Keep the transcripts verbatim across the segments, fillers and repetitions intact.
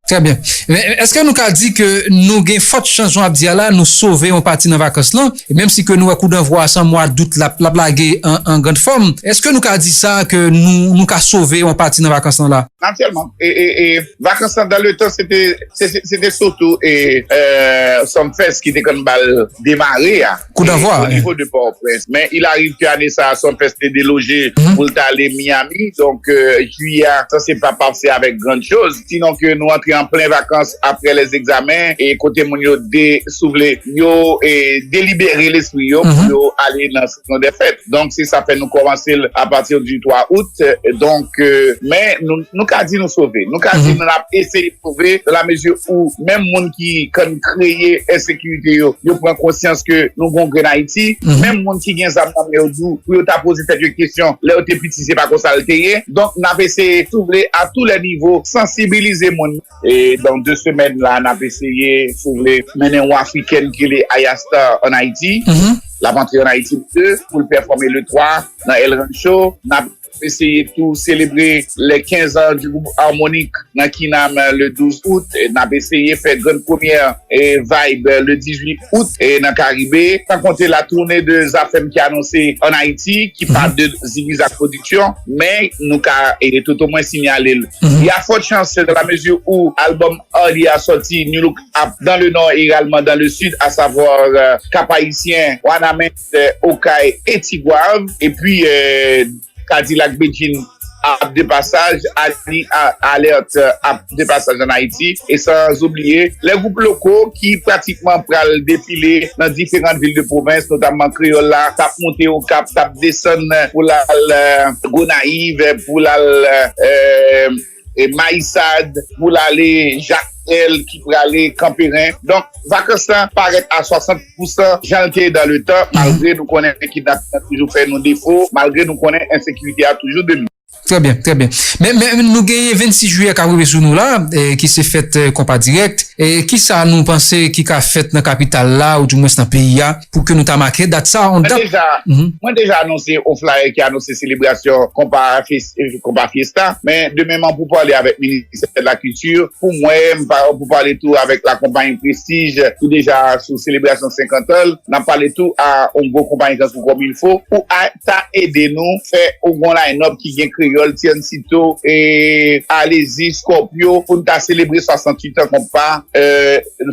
Trè byen. Men èske nou ka di ke nou gen fòt chans, jan w ap di a la, nou sove yon pati nan vakans lan? E menm si ke nou wè koudannvwa a se an mwa dout l ap, l ap lage an, an grann fòm, èske nou ka di sa ke nou, nou ka sove yon pati nan vakans lan la? Natirèlman. E, e, e vakans lan, dans le temps, se te, se, se, se te sitou e, e, Sumfest ki te konn ba l demare a. Koudannvwa, o nivo de Pòtoprens. Men il arrive ke ane sa a, Sumfest te deloje pou l t ale Miami. Donk, e, jiyè a, sa se pa pase avèk grann choz. Sinon ke nou antre an plen vakans apre lèzegzamen, e kote moun yo de, si w vle, yo e, delibere lespri yo pou yo ale nan sezon dè fèt. Donk, se sa fè nou kòmanse l apati di twa out. Donk, e, men nou, nou ka di nou sove. Nou ka di nou ap eseye sove dans la mesure où menm moun ki konn kreye ensekirite yo, yo pran konsyans ke nou gon grenn Ayiti. Menm moun ki gen zam nan men yo di w pou yo ta poze tèt yo kesyon, lè yo te piti, se pa konsa l te ye. Donk, n ap eseye, si w vle, à tous les niveaux, sansibilize moun. E dans deux semaines la, n ap eseye, si w vle, mennen yon afrikèn ki rele Ayasta ann Ayiti. L ap antre ann Ayiti le de pou l pèfòme le twa nan El Rancho. N ap eseye tou selebre les quinze ans du groupe Harmonik nan Kinam le douz out. E n ap eseye fè grann premyè e, vibe le dizuit out e, nan Karibe. San konte la tournée de Zafèm ki anonse ann Ayiti, ki pa de Ziggy Zack Production, men nou ka e, tout au moins sinyale l. Il y a forte chance, dans la mesure où album Arly a sorti, New Look ap dans le nord et également dans le sud, à savoir euh, Cap-Haïtien, Wanament, euh, Okay et Tigwav. Et puis, euh, Cadillac Bedjine ap de pasaj, Arly a- Alerte ap de pasaj ann Ayiti, e san oubliye lè gwoup loko ki pratikman pral defile nan diferan vil de pwovens, notamman Kreyòl la, t ap monte Okap, t ap desann pou l al euh, Gonayiv, pou l al euh, e Mayisad, pou l ale Jakmèl, ki prale Kanperen. Donk, vakans lan parèt a swasant pousan jan l te ye dans le temps, malgre nou konnen kidnaping nan toujou fè nou defo, malgre nou konnen ensekirite a toujou domine. Trè byen, trè byen. Men, men nou genyen vennsis jiyè k ap rive sou nou la, e, ki se fèt e, Konpa Dirèk. E kisa nou panse ki ka fèt nan kapital la, oudimwens nan peyi a, pou ke nou ta make dat sa a, yon Mwen dat? Deja, mwen deja anonse yon flyer ki anonse selebrasyon Konpa Fes- e, Konpa Fiesta, men demen m ap pou pale avèk ministè de la kilti pou mwen, m pa pou pale tou avèk lakonpayi Prestige ki deja sou selebrasyon senkant an l. N ap pale tou a yon gwo konpayi Transport Comme Il Faut pou a, ta ede nou fè yon line-up ki gen Kreyòl, Tiancito, e Alezi, Scorpio pou n ta selebre swasanntuit an konpa e,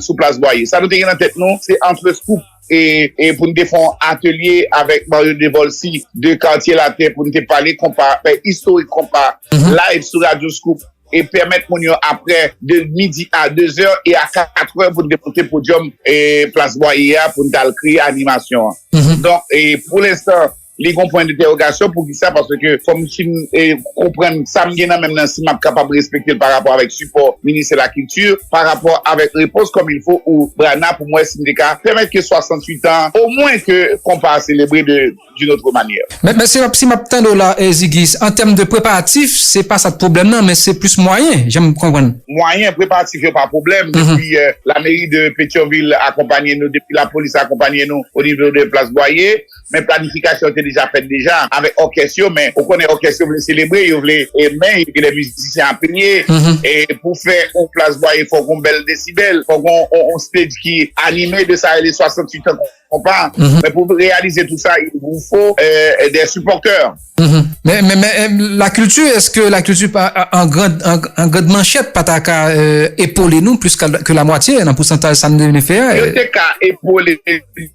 sou Plas Bwaye. Sa nou te gen nan tèt nou, se Entre Scoop e, e pou n te fè yon atelye avèk Mario Devolcy de Kartye Latè pou n te pale konpa, fè istorik konpa live sou Radyo Scoop e pèmèt moun yo aprè de midi a de zè e a kat è pou n te monte podyòm e Plas Bwaye a pou n t al kreye animasyon an. Donk, e pou lenstan, li gon pwen dentèwogasyon. Poukisa? Paske fò m fin e, konprann sa m gen nan men m nan, si m ap kapab respekte l pa rapò avèk sipò Ministè Lakilti, pa rapò avèk repons comme il faut ou Brana pou m wè si m te ka pèmèt ke swasanntuit an, omwen ke konpa a selebre de d'une autre manière. Men, men si, m ap- si m ap tande w la, e, Ziggy, an tèm de preparatif, se pa sa k pwoblèm nan, men se plis mwayen, jan m konprann. Mwayen, preparatif yo pa pwoblèm. Depi e, lameri de Petyonvil akonpanye nou, depi lapolis akonpanye nou o nivo de Plas Bwaye, men planifikasyon te deja fèt deja avèk òkès yo, men ou konnen òkès yo vle selebre, yo vle e, men yo gen de mizisyen a peye, e pou fè yon Plas Bwaye, fò gon bèl desibèl, fò gon yon, yon stage ki anime de sa rele swasanntuit an konpa. Men pou reyalize tout sa, il vous faut e, des supporters. Men, men, men e, lakilti, èske lakilti pa, an grand, an, an grand manchèt pa ta ka e, epole nou plis ke, ke la mwatye nan pousantaj sa n vle fè a? Yo te ka epole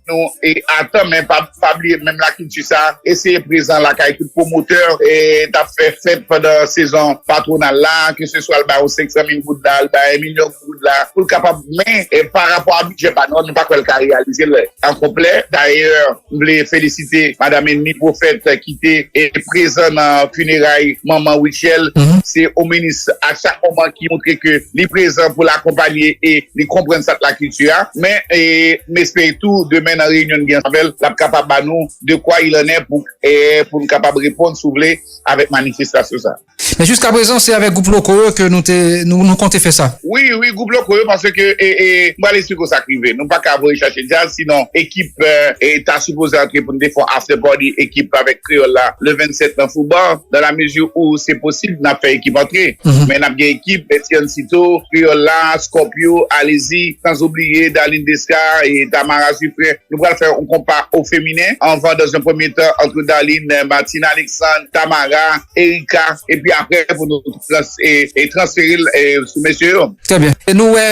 nou e atan, men pa, pa bliye menm lakilti sa eseye prezan lakay tout pwomotè e t ap fè fèt pandan sezon patwonal la, ke se swa l bay yon senk san mil goud la, l bay yon milyon goud la, pou l kapab, men e, pa rapò a bidjè pa nou, nou pa kwè l ka reyalize l an konplè. Dayè, m vle felisite Madanm Enmi Pwofèt ki te e, prezan nan fineray manman Rutshelle. Se yon minis a chak moman ki montre ke li prezan pou l akonpanye e li konprann sa k lakilti a. Men e, m espere tou demen nan reyinyon n gen avè l, l ap kapab ba nou de quoi il en est pou, e, pou n kapab reponn, si w vle, avèk manifestasyon sa. Men jiskaprezan, se avèk gwoup loko yo ke nou te, nou, nou konte fè sa. Wi, wi, gwoup loko yo, paske e, e, m pral esplike w sa k rive. Nou pa ka voye chache djaz, sinon e, ekip e ta sipoze antre pou n te fè yon after party ekip avèk Kreyòl la le vennsèt nan Fouban, dans la mesure où se posib n ap fè ekip antre. Men n ap gen ekip, Etiancito, Kreyòl la, Scorpio, Alezi, sans oublier Darline Desca e Tamara Suffren. Nou pral fè yon konpa o feminen anvan, dans un premier temps, entre Darline, Martine Alexandre, Tamara, Erika, epi apre pou nou trans, e, e transfere l e, sou mesye yo. Trè byen. E nou wè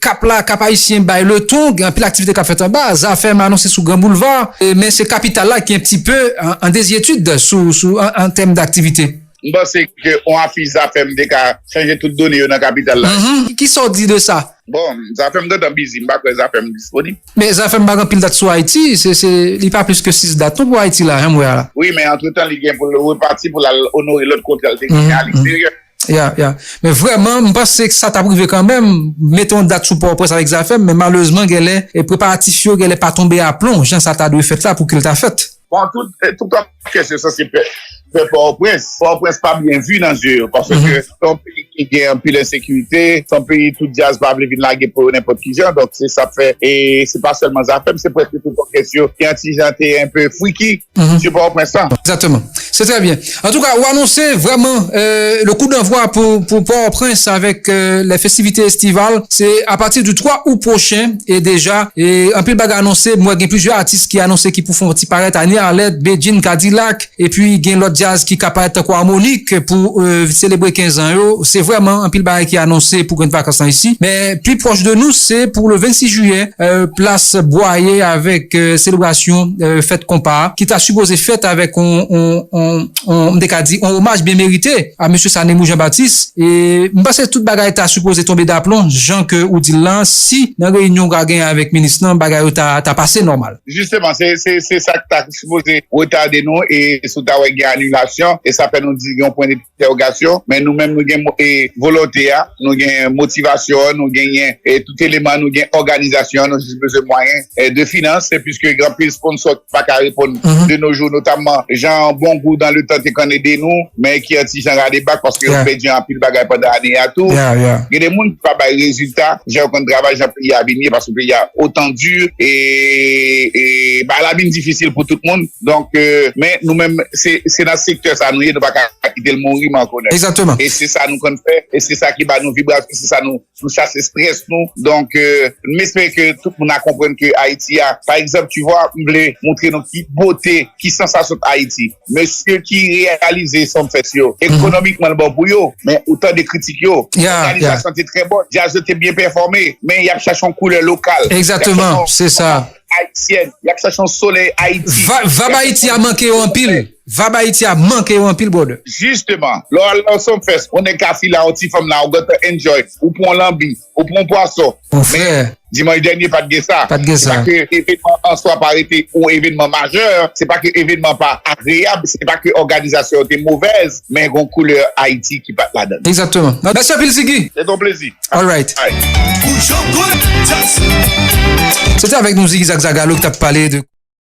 Kap la, Kap Ayisyen bay leton, gen anpil aktivite k ap fèt anba. Zafèm anonse sou Gran Boulva, e, men se kapital la ki un petit peu en, en désuétude sou, sou, an, an tèm d'aktivite. M panse ke yon afich Zafèm te ka chanje tout done yo nan kapital la. Mhm. Kisa w di de sa? Bon, Zafèm gentan bizi, m pa kwè Zafèm disponib. Men Zafèm pa gen anpil dat sou Ayiti, se, se, li pa plis ke sis dat non pou Ayiti la, jan m wè a la. Wi, men antretan, li gen pou l repati pou l al onore lòt kontra l te genyen a leksteryè. Ya, ya. Men vrèman, m panse ke sa t ap rive kanmenm, mete yon dat sou Pòtoprens avèk Zafèm, men malerezman, genlè, e preparatif yo genlè pa tonbe aplon, jan sa ta dwe fèt la, pou ke l ta fèt. Bon, tout, e, tout kèk kesyon sa se fè, fè Pòtoprens. Pòtoprens pa byen vi nan zye yo, paske se yon peyi ki gen anpil ensekirite, se yon peyi tout djaz pa vle vin lage pou yo nenpòt ki jan, donk se sa k fè, e se pa sèlman Zafèm, se prèske tout kèk kesyon ki an ti jan te enpe friki. Sou Pòtoprens lan. Exactement. C'est très bien. En tout cas, ou anonse vraiment euh, le coup d'envoi pour, pour Port-au-Prince avec euh, les festivités estivales. C'est à partir du trois août prochain et déjà, et anpil bagay anonse. Mwen gen plizyè atis ki anonse ki pou fè yon ti parèt, Annie Arlette, Bedjine, K-Dilak, epi gen lòt djaz ki ka parèt tankou Harmonik pou euh, selebre kenz an yo. Se vrèman anpil bagay ki anonse pou grenn vakans lan isi. Men pi pwòch de nou, se pou le vennsis jiyè, euh, plas Bwaye avèk euh, selebrasyon euh, fèt konpa a, ki ta sipoze fèt avèk on, on, on, on, m te ka di, on omaj byen merite a mesye Sanemou Jean Baptiste. E m panse tout bagay ta sipoze tonbe daplon, jan ke ou di l lan, si nan reyinyon w ka genyen avèk minis lan, bagay yo ta, ta pase nòmal. Jisteman, se, se, se sa k ta sipoze retade nou, e si w ta wè gen anilasyon, e sa fè nou di gen yon pwen entèwogasyon, men nou menm nou gen mo- e volonte a, nou gen motivasyon an, nou genyen e tout eleman, nou gen òganizasyon an, nou jis bezwen mwayen e de finans, e piske gen anpil sponsò ki pa ka reponn de nos jours, notamman jan Bon Goût dans le temps te konn ede nou, men ki an ti jan rale bak paske yo pèdi anpil bagay pandan ane a tou. Gen de moun ki pa bay rezilta, jan yo konn travay, jan peyi a vin ye, paske peyi a otan di e, e bagay la vin difisil pou tout moun. Donk, euh, men nou menm, se, se nan sektè sa nou ye, nou pa ka kite l mouri, men an konè. Exactement. E se sa nou konn fè, e se sa ki ba nou vibrasyon, se sa nou, nou chase strès nou. Donk, euh, m espere ke tout moun a konprann ke Ayiti a, pa egzanp, tu vois, m vle montre nou ki bote, ki sansasyon Ayiti. Mesye ki reyalize Sumfest yo, ekonomikman l bon pou yo, men ou tande kritik yo. Òganizasyon te trè bon, djaz yo te byen pèfòme, men y ap chache yon koulè lokal. Exactement, se sa. Ayisyèn, y ap chache yon solèy Ayiti. Va- Vab Ayiti a manke yo anpil. Vab Ayiti a manke yo anpil, brother. Jisteman, lè w al nan Sumfest, yon nèg ka file a yon ti fanm la, ou gentan enjoy, ou pran yon lanbi, ou pran yon pwason. Mon frè. Dimanch dènye, pa t gen sa. Pa t gen sa. Se pa ke evenman an swa pa rete yon evenman majè, se pa ke evenman pa agreyab, se pa ke òganizasyon yo te movèz, men gen yon koulè Ayiti ki pa t ladan l. Exactement. Mèsi anpil, Ziggy. Se yon plezi. All right. C'était avec nous Ziggy Zag Zagalo ki t ap pale de